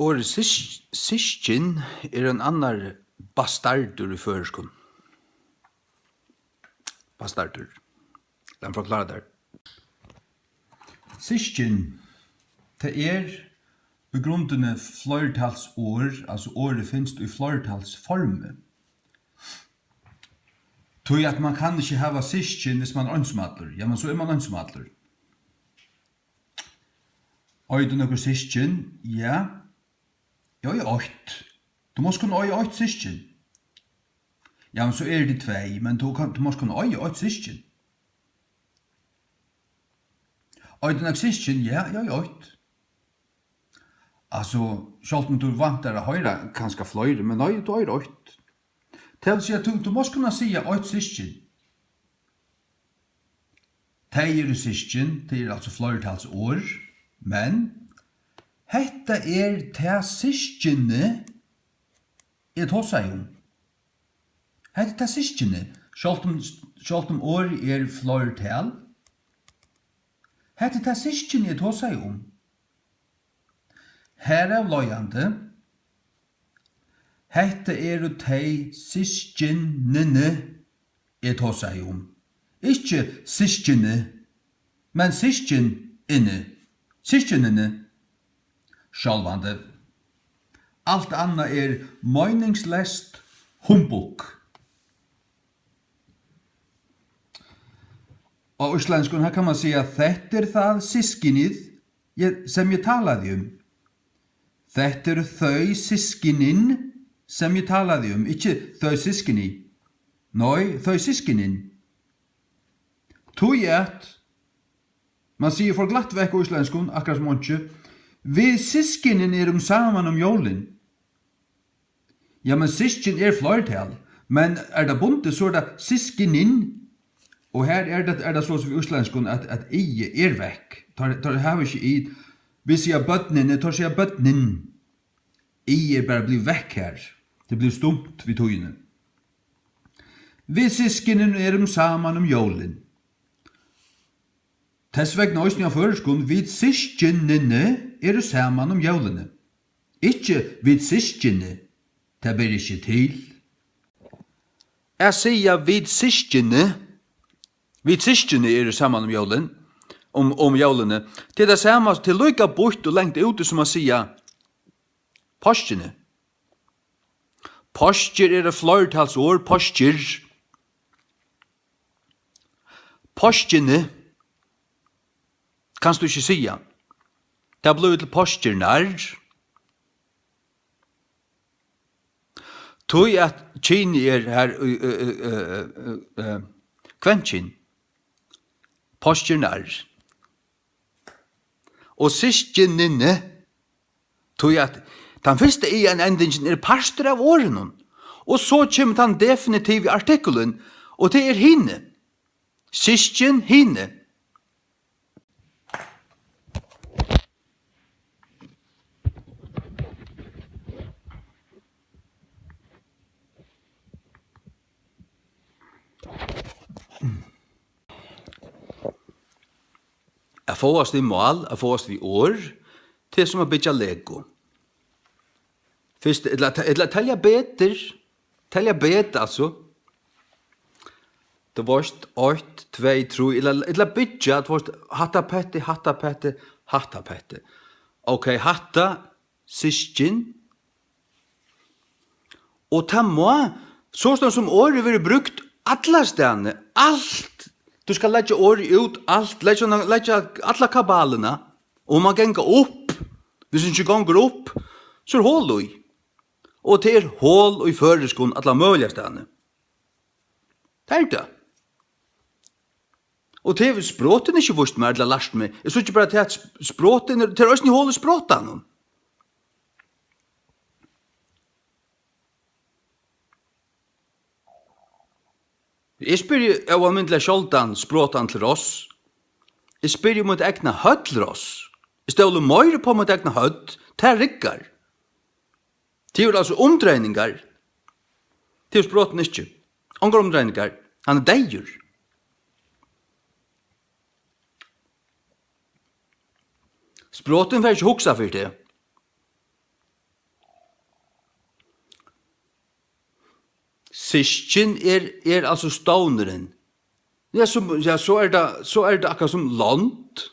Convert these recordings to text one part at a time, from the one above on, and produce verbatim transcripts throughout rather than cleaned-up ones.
Orðið sys-, systkin er ein annar bastardur í føroyskum. Bastardur. Lat meg forklára tær. Systkin, tað er í grundini fleirtalsorð, altso orðið finst í fleirtalsformi. Tí at mann kann ikki hava systkin, viss mann er einsamallur. Ja, men so er mann einsamallur. Eigur tú nøkur systkin? Ja. Eg eigi eitt. Tú mást kunna eiga eitt systkin. Ja, men so eru tit tvey, men tú kann, tú mást kunna eiga eitt systkin. Eigur tú nøkur systkin? Ja, eg eigi eitt. Altso, sjálvt um tú væntar at hoyra kanska fleiri, men nei, tú eigur eitt. Tað vil siga, tú, tú mást kunna siga eitt systkin. Tey eru systkin, tað er altso fleirtalsorð, men hetta er tað systkinið, eg tosaði um. Hetta er tað systkinið, sjálvt um, sjálvt um orðið er fleirtal. Hetta er tað systkinið, eg tosaði um. Harav leiðandi, hetta eru tey systkinini, eg tosaði um. Ikki systkini, men systkinini. Systkinini. Sjálvandi. Alt annað er meiningsleyst humbug. Á íslendskum, her kann man siga, "Hetta er tað systkinið, eg, sum eg talaði um." Hetta eru tey systkinin, sum eg talaði um, ikki tey systkini. Nei, tey systkinin. Tí at, man sigur for glatt vekk á íslendskum, akkurát sum einki, "Vit systkinin eru saman um jólini." Ja, men systkin er fleirtal, men er tað bundið, so er tað systkinin. Og her er tað, er tað so sum við íslendskum, at, at i er vekk. Teir, teir hava ikki i. Vit siga børnini, teir siga børnin. I er bara blivið vekk her. Tað er blivið stumt við tíðini. "Vit systkinin eru saman um jólini." Tess vegna eisini á føroyskum, "Vit systkinini eru saman um jólini." Ikki "vit systkini", tað ber ikki til. At siga "vit systkini", "vit systkini eru saman um jólin", um, um jólini, tað er tað sama, tað er líka býtt og langt úti sum at siga "páskini". Páskir eru fleirtalsorð, páskir. Páskini kanst tú ikki siga. Tað blívur til páskirnar. Tí at kynið er her í, ø, ø, kvenkyn. Páskirnar. Og systkinini, tí at tann fyrsta i-endingin er partur av orðinum, og so kemur tann definitivi artikulin, og tað er hini. Systkin hini. At fáast við mál, at fáast við orð, tað er sum at byggja Lego. Fyrst, ella, ella telja betur, telja betur, altso. Tú veitst, eitt, tvey, trý, ella, ella byggja, tú veitst, hatta petti, hatta petti, hatta petti. Ok, hatta, systkin. Og tað má, sostatt sum orðið verður brúkt allastaðni, alt, tú skal leggja orðið út, alt, leggja, leggja alla kabalina, og má ganga upp, viss ikki gongur upp, so er hol í. Og tað er hol í føroyskum alla møguliga staðni. Tað er tað. Og tað hevur sprotin ikki víst mær ella lært meg. Eg síggi bara, tað at sp-, sprotin er, tað er eisini hol í sprotanum. Eg spyrji óalmindiliga sjáldan sprotan til ráðs. Eg spyrji mítt egna høvd til ráðs. Eg stóli meira upp á mítt egna høvd. Tað riggar. Tað eru altso umdreiningar. Tað er sprotin ikki. Ongar umdreiningar. Hann er deyður. Sprotin fær ikki hugsað fyri teg. Systkin er, er altso stovnurin. Ja, so, ja, so er tað, so er tað akkurát sum lond.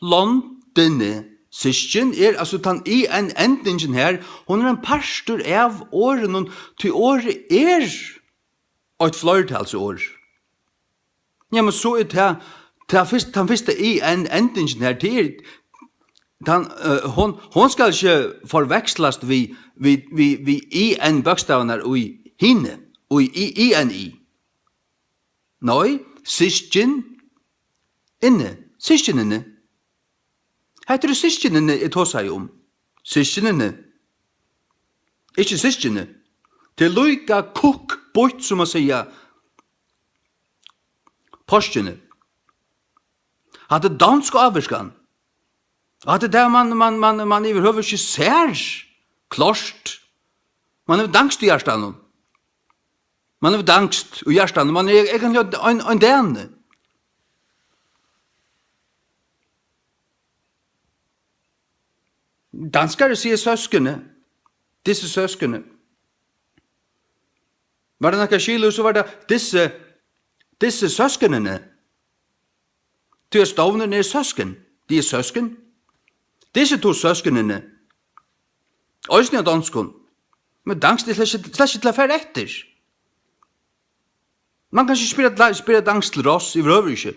Londini. Systkin er, altso, tann I N-endingin her, hon er ein partur av orðinum, tí orðið er eitt fleirtalsorð. Ja, men so er tað, tað fyrst, tann fyrsta I N-endingin her, tað er, tann, eh, hon, hon skal ikki forvekslast við, við, við, við I N-bókstavarnar í hini, í, í, I N I. Nei, systkin inni, systkinini. Hetta eru systkinini, eg tosaði um. Systkinini. Ikki systkini. Tað er líka kukk býtt sum at siga páskini. Hatta er dansk ávirkan. Og hatta er tað, man, man, man, man yvirhøvur ikki sær klárt. Man hevur danskt í hjartanum. Man hevur danskt í hjartanum. Man er, er kanska ein, ein dani. Danskarar siga søskende. Disse søskende. Var tað nakað skil, so var tað disse, disse søskendene. Tí at stovnurin er søsken. De er søsken. Disse to søskendene. Eisini á donskum. Men danskt er slett ikki, slett ikki til at fara eftir. Man kann ikki spyrja, spyrja danskt til ráðs yvirhøvur ikki.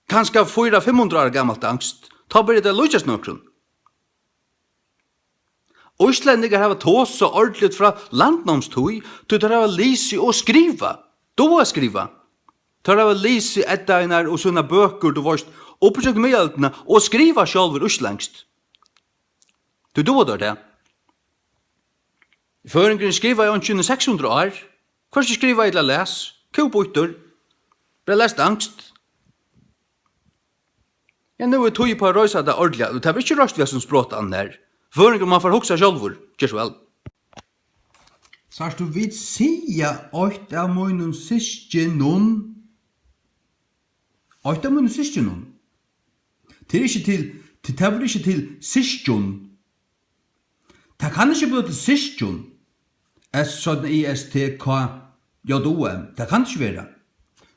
Kanska fýra, fimm hundrað ára gamalt danskt. Tá byrjar tað at líkjast nøkrum. Íslendingar hava tosað ordentligt frá landnámstíð, tí teir hava lisið og skrivað. Duga at skriva. Teir hava lisið Eddarnar og sínar bøkur, tú veist, upp ígjøgnum miðøldina og skrivað sjálvir íslendskt. Tú duga teir tað. Føroyingurin skrivaði einki í seks hundrað ár. Hvørki skrivaði ella las. Kúbítur. Bara læst danskt. Ja, nú er tíð upp á at reisa tað ordiliga. Og tað verður ikki reist við hesum sprotanum her. Føroyingur, man fær hugsa sjálvur. Ger so væl. Sært tú, vit siga eitt av mínum systkinum. Eitt av mínum systkinum. Tað er ikki til, til, tað verður ikki til systkjun. Tað kann ikki blíva til systkjun. S Y S T K J U M. Tað kann ikki vera.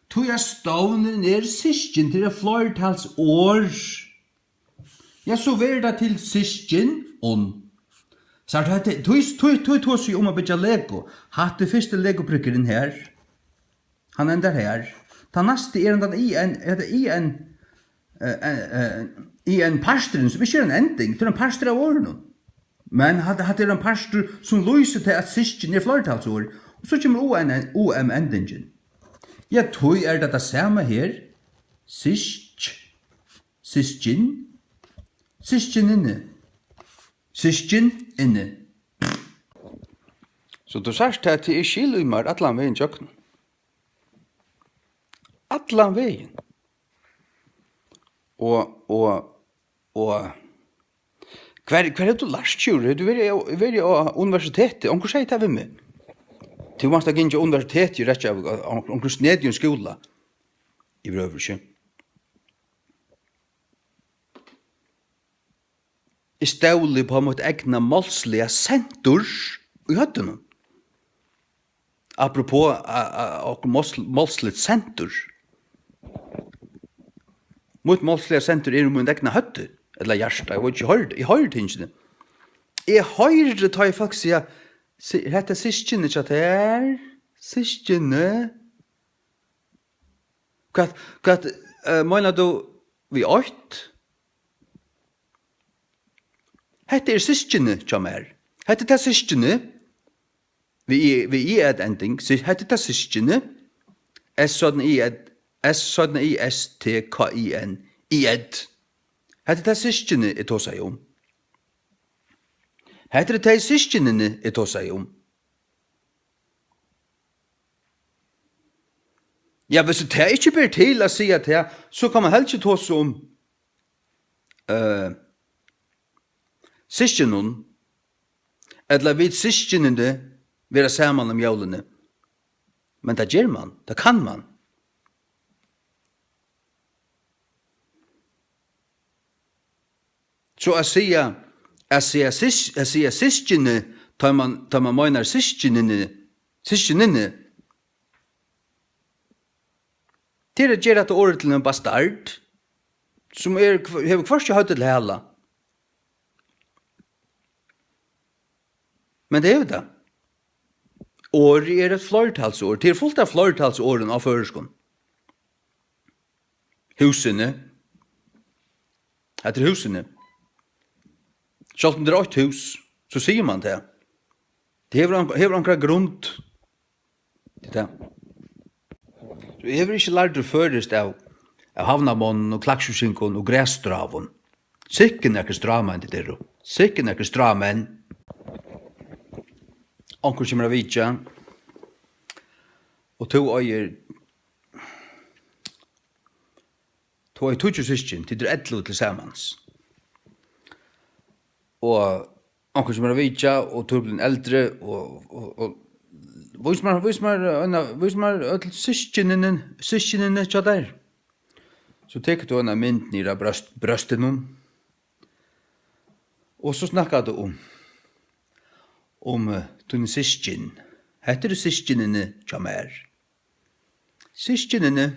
Tí at stovnurin er systkin, tað er eitt fleirtalsorð. Ja, so verður tað til systkin, un. Sært tú, hetta, tí, tí, tí tosi eg um at byggja Lego. Hatta er fyrsti Lego-brikkurin her. Hann endar her. Tann næsti er handan I N, hetta I N, eh, eh, eh, I N-parturin, sum ikki er ein ending, tað er ein partur av orðinum. Men hatta, hatta er ein partur, sum lýsir tað, at systkin er fleirtalsorð. Og so kemur U N, U M-endingin. Ja, tí er tað tað sama her. Sysk, systkin, systkinini, systkinini. So tú sært tað, at eg skil í mær allan vegin gjøgnum. Allan vegin. Og, og, og hvar, hvar hevur tú lært, Sjúrður? Hevur tú verið, verið á universiteti? Onkur segði tað við meg. Tú mást hava gingið á universiteti í Reykjavík, á, á onkrum snediligum skúla. Yvirhøvur ikki. Eg stóli upp á mítt egna málsliga sentur í høvdinum. Apropos, a, a, okkurt máls-, málsligt sentur. Mítt málsliga sentur er í mínum egna høvdi, ella hjarta, eg veit ikki, eg hoyri, eg hoyri tingini. Eg hoyri, tá ið fólk siga, "Si-, hetta er systkini hjá tær, systkini." Hvat, hvat, eh, meinar tú við eitt? Hetta er systkini hjá mær. Hetta er tað systkini við i, við i-ed-ending. Sy-, hetta er tað systkini. S Y, S Y S T K I N. I-ed. Hetta er tað systkini, eg tosaði um. Hetta eru tey systkinini, eg tosaði um. Ja, hvis tað ikki ber til at siga tað, so kann man helst ikki tosa um, eh, systkinum, ella vit systkinini vera saman um jólini. Men tað ger man, tað kann man. So at siga, at siga sys-, at siga systkini, tá man, tá man meinar systkinini, Systkinini. Tað er at gera hetta orðið til ein bastard, sum er, hevur hvørki høvd ella hala. Men tað hevur tað. Orðið er eitt fleirtalsorð. Tað er fult av fleirtalsorðum á føroyskum. Húsini. Hetta er húsini. Sjálvt um tað er eitt hús, so sigur mann tað. Tað hevur ein-, hevur onkra grund. Tað er tað. So eg verði ikki lærdur føroyskt av, av havnarmonnum og klaksvíkingum og grasstráum. Sikkin nakrir strámenn tit eru. Sikkin nakrir strámenn. Onkur kemur at vitja, og tú eigur, tú eigur tíggju systkin, tit eru ellivu til samans. Og onkur kemur at vitja, og tú ert blivin eldri, og, og, og vís mær, vís mær, eina, vís mær øll systkinini, systkinini hjá tær. So tekur tú eina mynd niður av brjóst-, brjóstinum, og so snakkar tú um, um, eh, tíni systkin. Hetta eru systkinini hjá mær. Systkinini.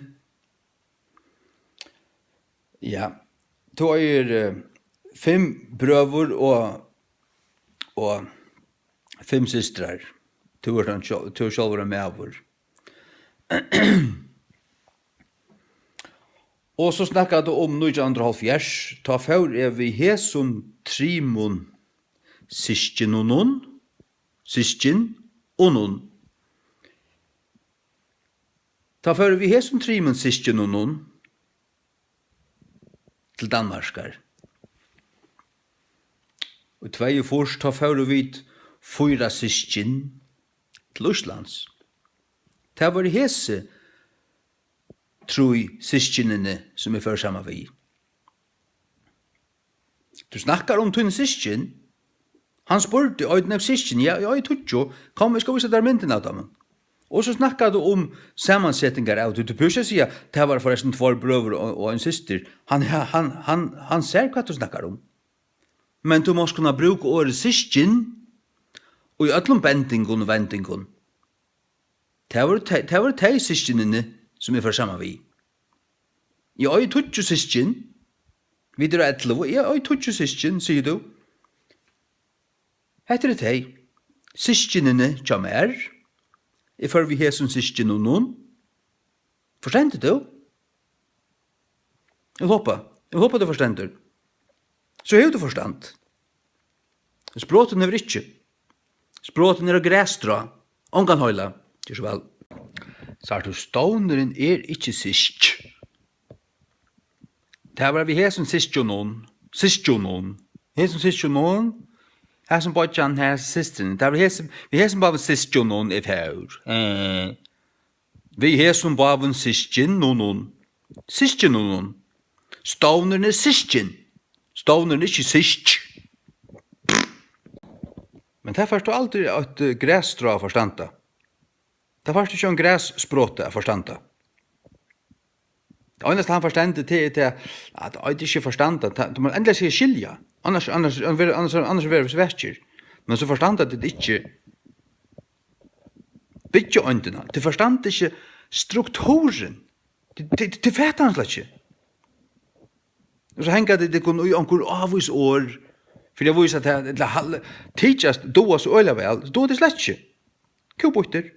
Ja, tú eigur, eh, fimm brøður og, og fimm systrar. Tú ert ein sjál-, tú ert sjálvur ein maður. Og so snakkar tú um nítjan hundrað og hálvfjerðs, tá fór eg við hesum trimum systkinunum, systkinunum. Tá fór eg við hesum trimum systkinunum til Danmarkar. Og tveyogfýrs, tá fóru vit fýra systkin til Íslands. Tað vóru hesi trý systkinini, sum eg fór saman við. Tú snakkar um tíni systkin. Hann spurdi, eigur tú nógv systkin? Ja, eg eigi tíggju. Kom, eg skal vísa tær myndina av teimum. Og so snakkar tú um samansetingar av tí. Tú behøvir ikki at siga, tað var forrestin tveir brøður og, og ein systir. Hann, hann, hann, hann sær, hvat tú snakkar um. Men tú mást kunna brúka orðið systkin í øllum bendingum og vendingum. Tað vóru tey, tað vóru tey systkinini, sum eg fór saman við. Eg eigi tíggju systkin. Vit eru ellivu. Eg eigi tíggju systkin, sigur tú. Hetta eru tey. Systkinini hjá mær. Eg fór við hesum systkinunum. Forstendur tú? Eg hopi, eg hopi, tú forstendur. So hevur tú forstand. Sprotin hevur ikki. Sprotin er eitt grasstrá. Ongan heila. Ger so væl. Sært tú, stovnurin er ikki systk. Tað var við hesum systkinum. Systkinum. Hesum systkinum. Hasum beiggjan, hasi systrini. Tað var hesum, við hesum báðum systkinum eg fór. Eh. Við hesum báðum systkinunum. Systkinunum. Stovnurin er systkin. Stovnurin er ikki systk. Men tað fært tú aldri eitt, eh, grasstrá at forstanda. Tað fært tú ikki ein grassprota at forstanda. Tað einasta hann forstendur, tað er tað, at eitt ikki forstanda, tað, tú mást endiliga siga skilja. Annars, annars, annars, annars verður svakir. Men so forstanda tit ikki byggievnina. Tit forstanda ikki strukturin. Tit, tit, tit fata hann slett ikki. Og so hanga tit tykkum í onkur ávís orð, fyri at vísa tað, ella hal-, tykjast duga so øgiliga væl. Duga tit slett ikki. Kúbítur.